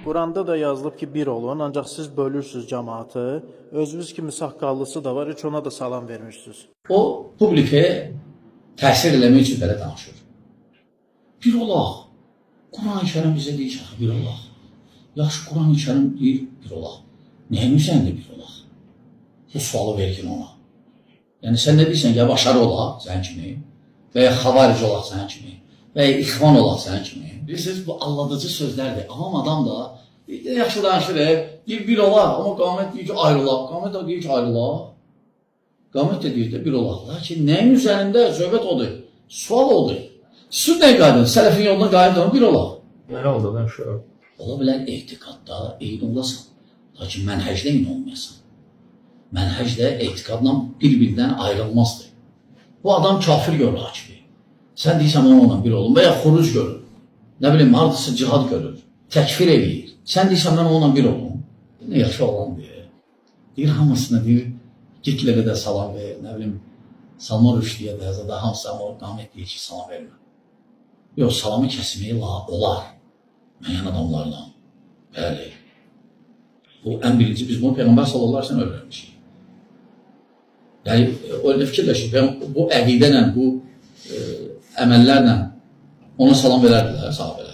Quranda da yazılıb ki, bir olun, ancaq siz bölürsüz cəmaatı. Özünüz kimi saqqallısı da var, heç ona da salam vermirsiniz. O publikə təsir eləmək üçün belə danışır. Bir olaq. Quran-ı Kərim bizə deyir ki, axı bir olaq. Yaxşı, Quran-ı Kərim deyir bir olaq. Nəyin üzərində bir olaq? Bu sualı vergin ona. Yəni sən nə deyirsən, ya başarı olaq sənin kimi, və ya xavaric olaq sənin kimi, və ya ixvan olaq sənin kimi. Bilirsiniz, bu aldadıcı sözlərdir. Avam adam da yaxşı danışır, deyir bir olaq, amma qamət deyir ki, ayrılaq. Qamət də deyir ki, ayrılaq. Qamət də deyir də bir olaq. Lakin nəyin üzərində söhbət odur? Sual odur. Siz nəyə qayıdın? Sələfin yoluna qayıdın, bir olaq. Məni aldadan uşaq. Ola bilər etiqadda eyni olasan, lakin mənhəcdə eyni olmayasan. Mənhəcdə etiqadla bir-birindən ayrılmazdır. Bu adam kafir görür Akifi. Sən deyirsən onunla bir olun və ya xuruc görür. Nə bilim, hardasa cihad görür. Təkfir eləyir. Sən deyirsən mən onunla bir olum. Nə yaxşı olan deyir. Deyir hamısına deyir Gitlerə də salam ver, nə bilim Salman Rüşdiyə də, zada hamısı amma o qamət deyir ki, salam vermə. Yox, salamı kəsmək olar. Müəyyən adamlarla. Bəli. Bu ən birinci biz bunu Peyğəmbər sallallahu əleyhi və səlləm öyrənmişik. Yəni öyle fikirləşin, bu əqidə ilə, bu əməllərlə ona salam verərdilər sahabələr.